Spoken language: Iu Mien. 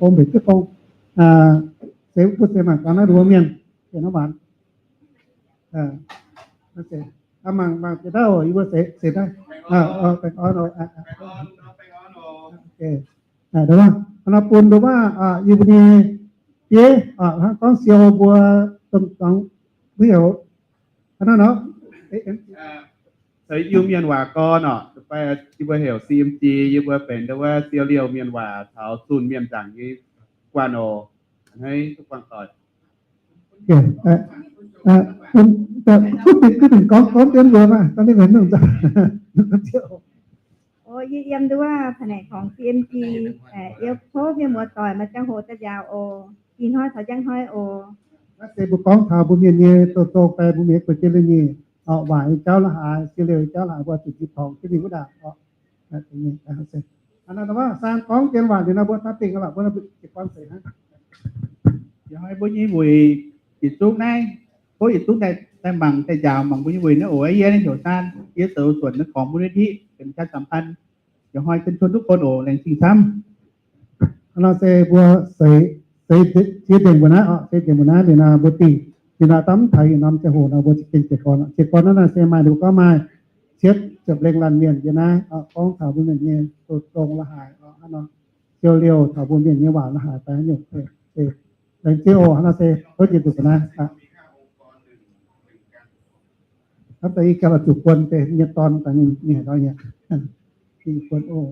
Gong mbenc jienv gong. Se mbuo se mangc gaax naaiv nduov mienh, mangc, mangc jiex naaiv, yie mbuo se, se naaiv. Nor bun nduov maah, yie mbuo nyei bieiv hnangv gorngv siou mbuo domh dorngx mbuo heuc hnangv nor, Iu-Mienh waac gorn oc, yie mbuo heuc C M G, yie mbuo benx nduov wuov siou liouh mienh waac caux zunh mienh nzaangc nyei guanh oc. Hnangv duqv buangh doic. Duqv gorngv, gorngv dien mbuo maah, gorngv dien mbuo. O, yie yiem nduov แผนก ของ C M G, yie tov mienh muoz-doic maaih ziangh hoc daaih njaaux oc. Ih hnoi taux njang hnoi oc. Naaiv se mbuo gorngv taux mbuo mienh nyei doz-zong fai mbuo mienh nyei guei jienv leiz nyei waac nyei jauv la'haaix, siou liouh nyei jauv la'haaix, mbuo zuqc nzipc torngx jienv mingh wuov ndaangc oc. Hnangv nor gorngv jienv waac liuz nor, mbuo daaih dingc lorqc, mbuo jiez gorn seix hnangv. Ih hnoi mbuo nyei wuic yietc zungv naaiv, tov yietc zungv daaih mangc daaih njaaux mangc mbuo nyei wuic naaiv oc. Yie naaiv heuc Saan, yie zoux suonc naaiv ของมูลนิธิ เป็นประชาสัมพันธ์. Ih hnoi เชิญชวนทุกคน oc, laengz zingh camv. Hnangv nor se mbuo seix, seix ziex nzengc mbuo naaiv oc, seix nzengc mbuo naaiv liuz nor mbuo dingh, liuz nor daaih mv taux yietc norm ziangh hoc nor mbuo za'gengh jiez gorn oc. Jiez gorn naaiv nor se maaih, mbuo gorngv maaih cietv ziepc lengh laanh mienh yiem naaiv oc, gorngv taux mbuo mienh nyei doz-zong la'haaix oc, hnangv nor siou liouh taux mbuo mienh nyei waac la'haaix daaih nyungc. Laengz zingh oc. Hnangv nor se tov jiex nzunc ga'naaiv. Hnamv daaih yie ganh oix zuqc buonc deix nyei dorn daaih ninh, ninh haaix dauh nyei, ninh buonc oc.